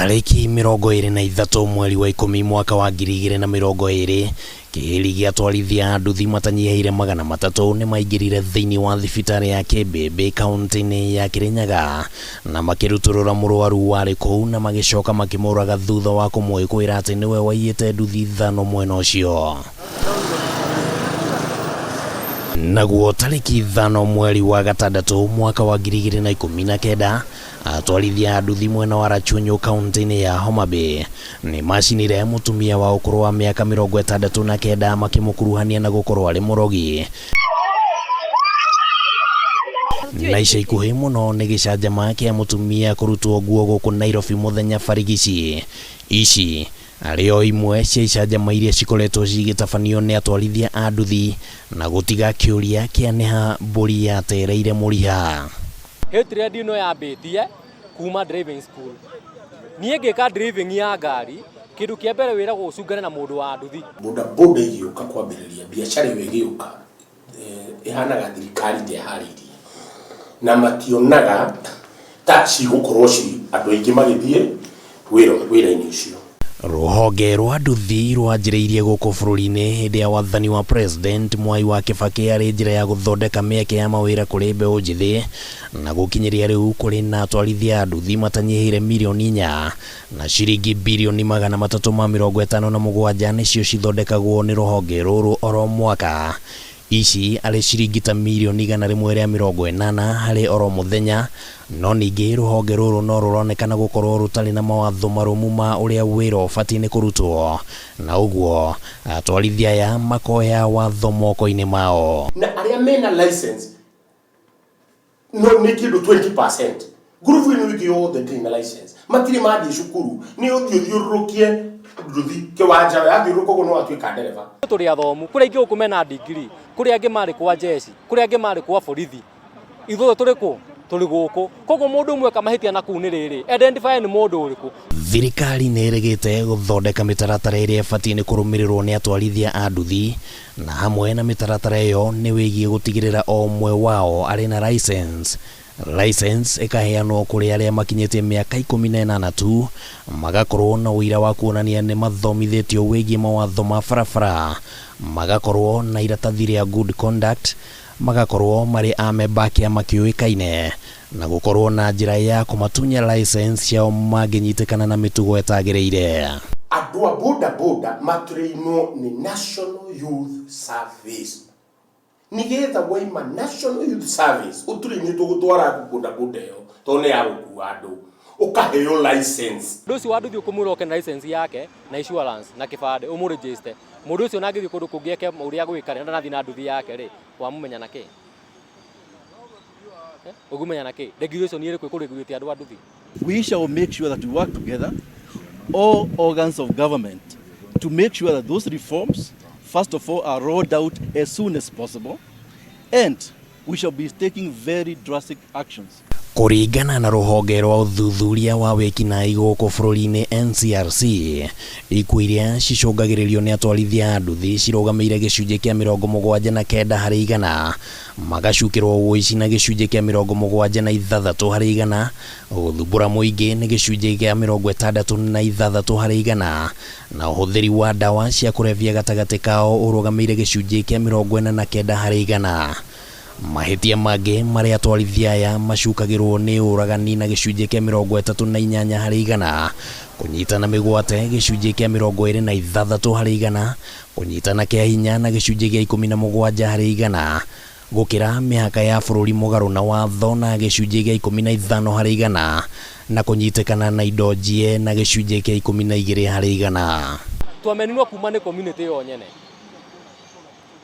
Tarĩki 23 mweri wa 10 mwaka wa 2020, kĩhĩri gĩa atwarithia a nduthi matanyihĩire 300 nĩmaingĩrire thĩinĩ wa thibitarĩ ya Kĩmbĩmbĩ kaunti-inĩ ya Kĩrĩnyaga na makĩrutũrũra mũrwaru warĩ kũu na magĩcoka makĩmũraga thutha wa kũmwĩkũĩra atĩ nĩwe waiyĩte nduthi ithano mwena ũcio. Naguo tarĩki 5 mweri wa gatandatũ mwaka wa 2019, atwarithia a nduthi mwena wa Rachuonyo kaunti-inĩ ya Homa Bay nĩ macinire mũtumia wa ũkũrũ wa mĩaka 69 makĩmũkuruhania na gũkorwo arĩ mũrogi. Na ica ikuhĩ mũno nĩ gĩcanjama kĩa mũtumia kũrutwo nguo gũkũ Nairobi mũthenya barigici. Ici arĩ o imwe cia icanjama iria cikoretwo cigĩtabanio nĩ atwarithia a nduthi na gũtiga kĩũria kĩa nĩha mbũri yatereire mũriha. Hatred ĩno yambĩtie kuma driving school. Niĩ ngĩka driving ya ngari, kĩndũ kĩa mbere wĩragwo ũcungane na mũndũ wa nduthi. Boda boda ĩgĩũka kwambĩrĩria biacara ĩyo ĩgĩũka ĩhanaga thirikari ndĩharĩirie na mationaga ta cigũkorwo ci andũ aingĩ magĩthiĩ wĩra-inĩ ũcio. Rũhonge rwa nduthi rwanjĩrĩirie gũkũ bũrũri-inĩ hĩndĩ ya wathani wa President Mwai wa Kibaki arĩ njĩra ya gũthondeka mĩeke ya mawĩra kũrĩ mbeũ njĩthĩ na gũkinyĩria rĩu kũrĩ na atwarithia a nduthi matanyihĩire mirioni 4 na ciringi birioni 357 nĩcio cithondekagwo nĩ rũhonge rũrũ oro mwaka. Ici arĩ ciringi ta mirioni 180 harĩ oro mũthenya, no ningĩ rũhonge rũrũ no rũronekana gũkorwo rũtarĩ na mawatho marũmu ma ũrĩa wĩra ũbatiĩ nĩ kũrutwo, na ũguo atwarithia aya makoya watho moko-inĩ mao. Na arĩa mena license no nĩ kĩndũ 20%, ngurubu ĩno ĩngĩ yothe ndĩrĩ na license, matirĩ mathiĩ cukuru, nĩ ũthiĩ ũthiũrũrũkie nduthi kĩwanja, yathiũrũrũka ũguo no watuĩka ndereba. Tũrĩ athomu, kũrĩ aingĩ gũkũ mena degree, kũrĩ angĩ marĩ kwa jeshi, kũrĩ angĩ marĩ kwa borithi. Ithuothe tũrĩ kũ? Tũrĩ gũkũ. Koguo mũndũ ũmwe eka mahĩtia na kũu nĩ rĩrĩ, identify nĩ mũndũ ũrĩkũ. Thirikari nĩ ĩrĩgĩte gũthondeka mĩtaratara ĩrĩa ĩbatiĩ nĩ kũrũmĩrĩrwo nĩ atwarithia a nduthi, na hamwe na mĩtaratara ĩyo nĩ wĩgiĩ gũtigĩrĩra o ũmwe wao arĩ na license. License ĩkaheanwo kũrĩ arĩa makinyĩtie mĩaka 18 tu, magakorwo na ũira wa kuonania nĩ mathomithĩtio wĩgiĩ mawatho ma barabara, magakorwo na iratathi rĩa good conduct, magakorwo marĩ amemba a kĩama kĩũĩkaine, na gũkorwo na njĩra ya kũmatunya license ciao mangĩnyitĩkana na mĩtugo ĩtagĩrĩire. Andũ a boda boda matũrĩinwo nĩ National Youth Service, nigetha waima National Youth Service ũtũrĩinĩtwo gũtwara boda boda ĩyo tondũ nĩ ya gũkua andũ, ũkaheo license. Mũndũ ũcio wa nduthi ũkũmwĩra oke na license yake na insurance na kĩbandĩ ũmũregister. Mũndũ ũcio na angĩthiĩ kũndũ kũngĩ eke ũrĩa agwĩka rĩ, na ndanathiĩ na nduthi yake rĩ, wamũmenya na kĩ? Ũngĩmenya na kĩ? Regulation ĩrĩkũ ĩkũregulate andũ a nduthi? We shall make sure that we work together, all organs of government, to make sure that those reforms, first of all, are rolled out as soon as possible, and we shall be taking very drastic actions. Kũringana na rũhonge rwa ũthuthuria wa wĩkinaĩ gũkũ bũrũri-inĩ NCRC, ikuũ iria cicũngagĩrĩrio nĩ atwarithia a nduthi cirũgamĩire gĩcunjĩ kĩa 79 harĩ igana, magacukĩrwo ũici na gĩcunjĩ kĩa 76 harĩ igana, gũthumbũra mũingĩ nĩ gĩcunjĩ kĩa 66 harĩ igana, na ũhũthĩri wa ndawa cia kũrebia gatagatĩ kao ũrũgamĩire gĩcunjĩ kĩa 49 harĩ igana. Mahĩtia mangĩ marĩa atwarithia aya macukagĩrwo nĩ ũragani na gĩcunjĩ kĩa 38 harĩ igana, kũnyitana mĩgwate gĩcunjĩ kĩa 26 harĩ igana, kũnyitana kĩa hinya na gĩcunjĩ kĩa 17 harĩ igana, gũkĩra mĩhaka ya bũrũri mũgarũ na watho na gĩcunjĩ kĩa 15 harĩ igana, na kũnyitĩkana na indo njie na gĩcunjĩ kĩa 12 harĩ igana. Twamenirwo kuma nĩ community yo nyene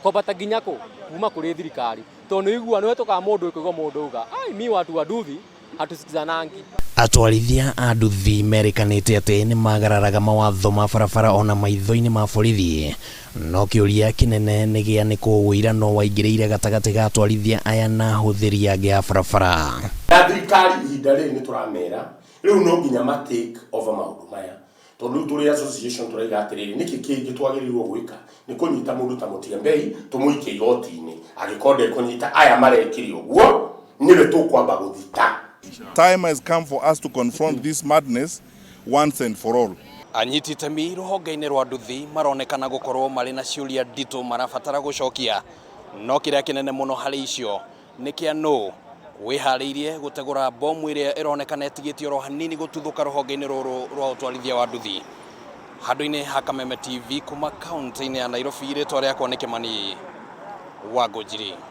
kwambata nginya kũ kuma kũrĩ thirikari, tondũ nĩ ũiguaga nĩ ũhetũkaga mũndũ ũkũigua mũndũ auga ai mi watu wa nduthi hatusikizanangi. Atwarithia a nduthi merĩkanĩte atĩ nĩ magararaga mawatho ma barabara ona maitho-inĩ ma borithi, no kĩũria kĩnene nĩ gĩa nĩkũ ũirano waingĩrĩire gatagatĩ ga atwarithia aya na ahũthĩri angĩ a barabara. Na thirikari ihinda rĩrĩ nĩ tũramera rĩu no nginya ma take over maũndũ maya, tondũ rĩu tũrĩ association tũraiga atĩrĩrĩ, nĩkĩ kĩngĩ twagĩrĩirwo gwĩka nĩ kũnyita mũndũ ta Mũtiambei tũmũikie igoti-inĩ, angĩkorwo ndekũnyita aya marekire ũguo nĩwe tũkwamba gũthita. Time has come for us to confront this madness. Once and for all. Anyiti itemi rũhonge-inĩ rwa nduthi maronekana gũkorwo marĩ na ciũria nditũ marabatara gũcokia, no kĩrĩa kĩnene mũno harĩ icio nĩ kĩa nũ wĩharĩirie gũtegũra bomu ĩrĩa ĩronekana ĩtigĩtie oro hanini gũtuthũka rũhonge-inĩ rũrũ rwa ũtwarithia wa nduthi. Handũ-inĩ ha Kameme TV kuma kaunti-inĩ ya Nairobi, rĩtwa rĩakwa nĩ Kĩmani wa Ngũnjiri.